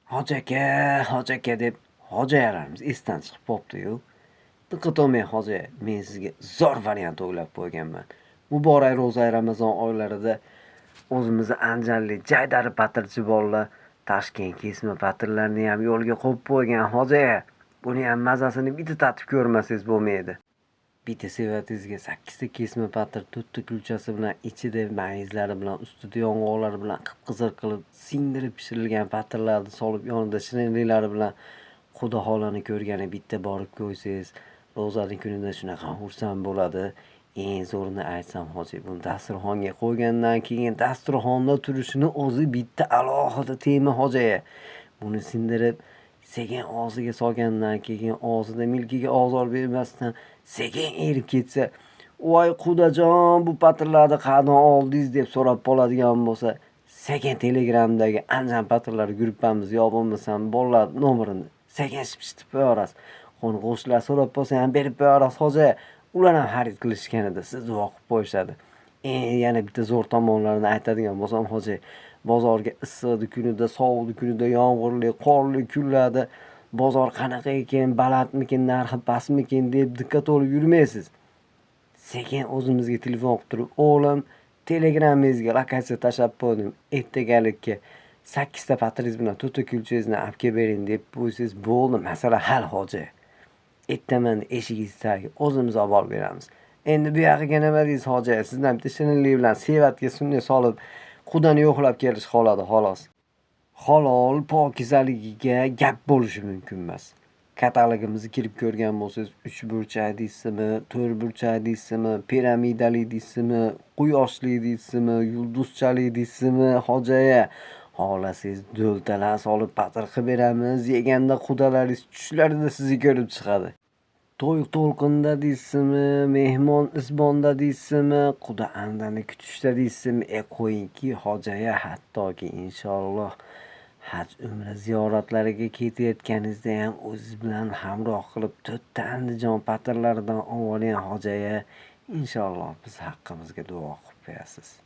Hoji aka, hoji aka deb hojalarimiz esdan chiqib qopti-yu. Diqqat olmang hoji, men sizga zo'r variant o'ylab qo'yganman. Muborak ro'za Ramazon oylarida o'zimizni andijonlik jaydari patirchi bolalar Toshkent kesma patirlarni ham yo'lga qo'yib qo'ygan hoji. Buni ham mazasini bitta tatib ko'rmasangiz bo'lmaydi. Bitta sevatingizga 8 ta kesma patir, 4 ta kulchasi bilan, ichida mayizlari bilan, ustida yong'oqlari bilan qip-qizil qilib singdirib pishirilgan patirlarni solib, yonida shirinliklari bilan Xudo xolani ko'rgani bitta borib ko'ysangiz, ro'zani kunida shunaqa xursand bo'ladi. Eng zo'rini aytsam hoji, buni dasturxonga qo'ygandan keyin dasturxonda turishini o'zi bitta alohida tema hoji. Buni sindirib, sekin og'ziga solgandan keyin og'zida milkiga ozor bermasdan sekin erib ketsa, "Voy qudajon, bu patirlarni qayerdan oldingiz?" deb so'rab qoladigan bo'lsa, sekin Telegramdagi Andijon patirlari gruppamiz yo bo'lmasam bolalar nomerini sekin shipshitib qo'yaverasiz. Qo'ni qo'shnilar so'rab qolsa ham berib qo'yaverasiz hoji. Ular ham xarid qilishganida siz duo qilib qo'yishadi. Yana bitta zo'r tomonlarini aytadigan bo'lsam hoji, bozorga issiqni kunida, sovuqni kunida, yomg'irli, qorli kunlarda bozor qanaqa ekan, balandmikin, narxi pastmikin deb diqqat olib yurmaysiz. Sekin o'zimizga telefon qilib turib, "O'g'lim, Telegramingizga lokatsiya tashlab qo'ydim. Ertagalikka 8 ta patiringiz bilan 4 ta kulchangizni olib kelib bering" deb qo'ysangiz bo'ldi, masala hal hoji. Ertaman eshigingiz tagiga o'zimiz olib borib beramiz. Endi bu yog'iga nima deysiz hoji? Sizdan bitta shirinlik bilan sevatga shunday solib, qudani yo'qlab kelish qoladi xolos. Halol, pokizaligiga gap bo'lishi mumkin emas. Katalogimizni kirib ko'rgan bo'lsangiz, uchburchak deysizmi, to'rtburchak deysizmi, piramidali deysizmi, quyoshli deysizmi, yulduzchali deysizmi, hoji, xohlasangiz do'ltalar solib patir qilib beramiz. Yeganda qudalaringiz tushlarida sizni ko'rib chiqadi. To'y to'lqinda deysizmi, mehmon izbonda deysizmi, quda andani kutishda deysizmi, qo'yingki hojaya, hattoki inshaalloh haj umra ziyoratlariga ketayotganingizda ham o'zingiz bilan hamroh qilib 4 ta Andijon patirlaridan olib oling hojaya, inshaalloh biz haqqimizga duo qilib qo'yasiz.